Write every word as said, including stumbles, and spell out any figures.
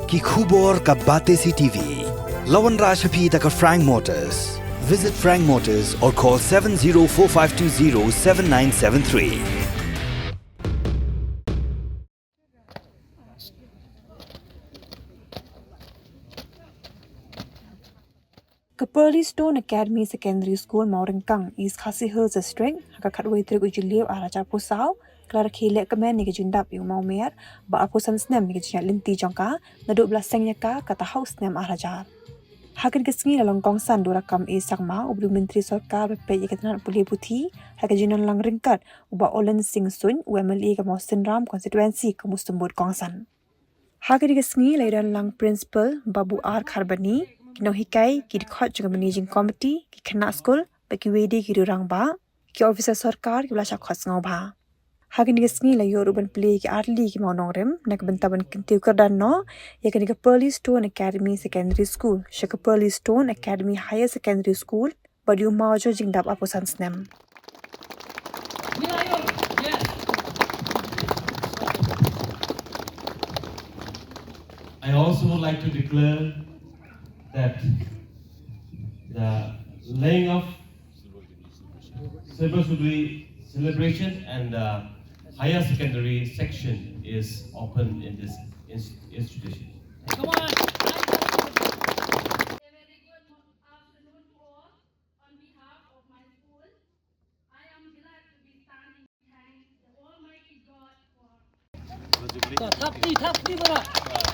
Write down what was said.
Ki khubor ka Batesi T V. La wanrah sha phi da ka Frank Motors. Visit Frank Motors or call seven zero four five two zero seven nine seven three. Ka Pearly Stone Academy Secondary School, Mawryngkang, East Khasi Hills District, ha ka khatwei tarik u Jylliew arhajar arphew saw, ka la rakhe lehkmen ïa ka jingdap ïa u mawmer ba arphew san snem ïa ka jingïaid lynti jong ka naduh ba la seng ïa ka kata ha u snem arhajar. Ha kane ka sngi la long kongsan da u Rakkam A Sangma, uba dei u Myntri Sorkar ba peit ïa ka tnat pule puthi, ha ka jingdonlang ryngkat u Bah Olen Singh Suin, u M L A ka Mawsynram Constituency, kum u symbud kongsan. Ha kane ka sngi la ïadonlang Principal Babu R Kharbani, ki nonghikai, ki dkhot jong ka Managing Committee, ki khynnah skul bad kiwei de ki rangbah, ki officer sorkar kiba la shah khot sngewbha. Ha kane ka sngi la ïoh ruh ban plie ïa ki artylli ki mawnongrim na ka bynta ban kyntiew kyrdan noh ïa kane ka Pearly Stone Academy Secondary School sha ka Pearly Stone Academy Higher Secondary School bad ïa u maw jong ka jingdap arphew san snem. I also would like to declare that the laying of Silver Jubilee celebration and the higher secondary section is open in this ins- institution. Come on. A very good mo- afternoon to all. On behalf of my school, I am glad to be standing. Thank the Almighty God for ทับที่ทับที่มาละ